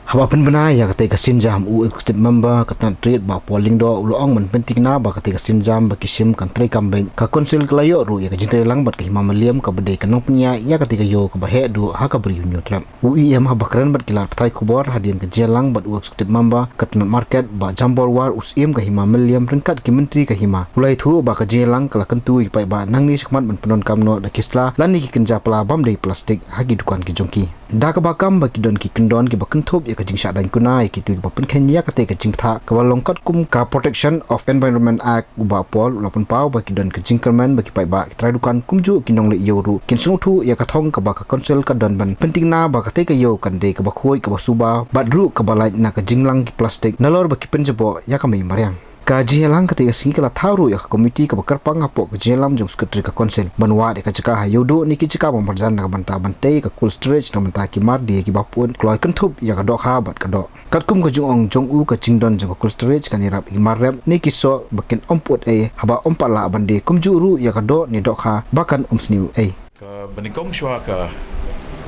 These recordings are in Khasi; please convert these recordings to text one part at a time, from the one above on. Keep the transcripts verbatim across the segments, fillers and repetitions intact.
Haba pynbna ïa katei ka sienjam, u Executive Member ka tnad rit Bah Paul Lyngdoh u la ong ban pynthikna ba katei ka sienjam ba ki shim kan treikam beit. Ka Council ka la ïoh ruh ïa ka jingtreilang bad ka Hima Mylliem kaba dei ka nongpynïaid ïa katei ka ïew kaba heh duh ha ka Bri u Hynñiewtrep. U E M haba kren bad ki lad pathai khubor hadien ka jingïalang bad u Executive Member ka tnad market Bah Jambor War, u Syiem ka Hima Mylliem ryngkat ki Myntri ka Hima, u la ïathuh ba ka jingïalang ka la kyntu ïa ki paidbah nangne shakhmat ban pyndonkam noh da ki sla lane ki kynja pla bym dei plastik ha ki dukan ki jong ki. Da kaba kam ba ki don ki kyndon kiba kynthup ïa ka jingshah daiñ kuna ïa kito kiba pynkheiñ ïa katei ka jingbthah kaba long katkum ka Protection of Environment Act, u Bah Paul u la pynpaw ba ki don ka jingkyrmen ba ki paidbah, ki trai dukan kumjuh ki nongleit ïew ruh kin sngewthuh ïa ka thong kaba ka Council ka don ban pynthikna ba katei ka ïew kan dei kaba khuid, kaba suba bad ruh kaba lait na ka jinglang ki plastik nalor ba ki pynjaboh ïa ka mei mariang. Ka jingïalang katei ka sngi ka la thaw ruh ïa ka komiti kaba kyrpang hapoh ka jingïalam jong u Secretary ka Council ban wad ïa ka jaka ha Ïewduh ne ki jaka ba marjan na ka bynta ban tei ïa ka cold storage na ka bynta ki mar die kiba pyut kloi kynthup ïa ka dohkha bad ka doh. Katkum ka jingong jong u, ka jingdon jong ka cold storage kan ïarap ïa ki mar rep ne ki soh ba kin ym pyut ei haba ym pat lah ban die, kumjuh ruh ïa ka doh ne dohkha ba kan ym sniew ei. Kaba nyngkong shuwa ka,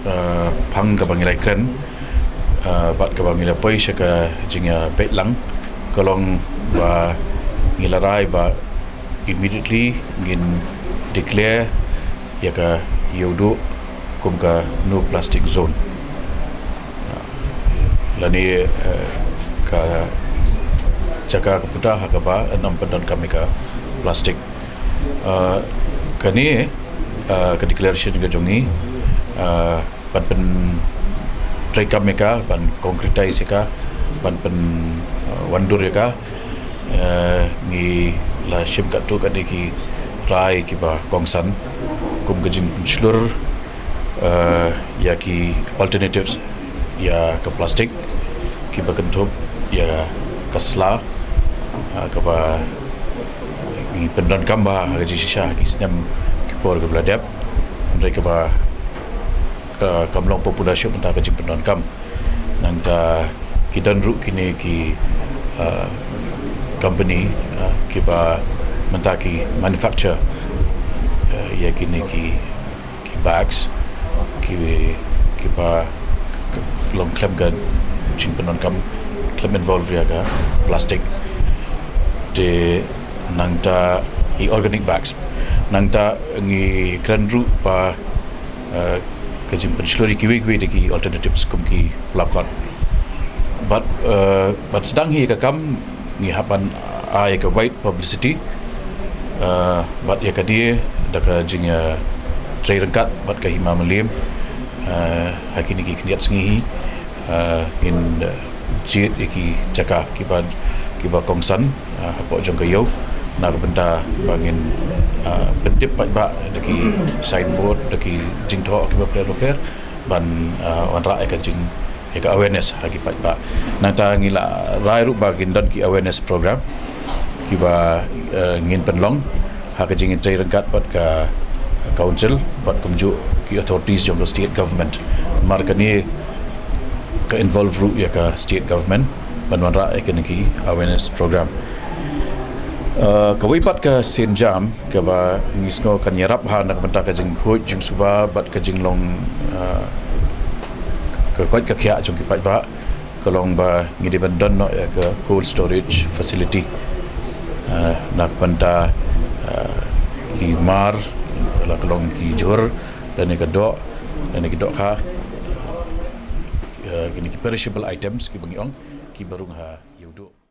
eh, phang kaba ngi la kren, eh, bad kaba ngi la poi sha ka jingïabeit lang, ka long ba ngi la rai ba immediately ngin declare ïa ka Ïewduh kum ka no plastic zone. Lane, eh, ka jaka ka puta ha kaba ym pyndonkam ïa ka plastik. Eh, kane, eh, ka declaration ka jong ngi, eh, ban pyntreikam ïa ka, ban concretize ïa ka, ban pyn, eh, wandur ïa ka, eh, ngi la shim katto katne ki rai kiba kongsan kum ka jingpynshlur, eh, ïa ki alternatives ïa ka plastik kiba kynthup ïa ka sla, eh, kaba ngi pyndonkam bha ha ka jingshisha ha ki snem ki por kiba la dep. Hynrei kaba ka, kam long popular shuh mynta ka jingpyndonkam. Nangta ki don ruh kine ki, eh, company, eh, kiba mynta ki manufacture, eh, ïa kine ki, ki bags, ki, kiba long khlem ka jingpyndonkam, khlem involve ïa ka plastik. Te nangta i organic bags. Nangta ngi kren ruh ba, eh, ka jingpynshlur ïa kiwei kiwei de ki alternatives kum ki pla kot. Bad, eh, bad sdang hi ka kam ngi hap ban ai ka wide publicity, eh, bad ïa kane da ka jingïatrei ryngkat bad ka Hima Mylliem, eh, ha kine ki khyndiat sngi hi, eh, ngin, eh, jied ïa ki jaka kiba, kiba kongsan, eh, hapoh jong ka ïew na ka bynta ba ngin, eh, pyntip paidbah da ki signboard, da ki jingthoh kiba pher bapher ban, eh, wanrah ïa ka jing, ïa ka awareness ha ki paidbah. Nangta ngi la rai ruh ba ngin don ki awareness program kiba, eh, ngin pynlong ha ka jingïatrei ryngkat bad ka council bad kumjuh ki authorities jong ka state government. Mar kane ka involve ruh ïa ka state government ban wanrah ïa kine ki awareness program. Eh, kawei pat ka sienjam kaba ngi sngew kan ïarap ha na ka bynta ka jingkhuid jingsuba bad ka jinglong, eh, ka koit ka khiah jong ki paidbah, ka long ba ngi dei ban don noh ïa ka cold storage facility, eh, na ka bynta, eh, ki mar, la ka long ki jhur, lane ka doh, lane ki dohkha, eh, kine ki perishable items kiba ngi ong, kiba rung ha Ïewduh.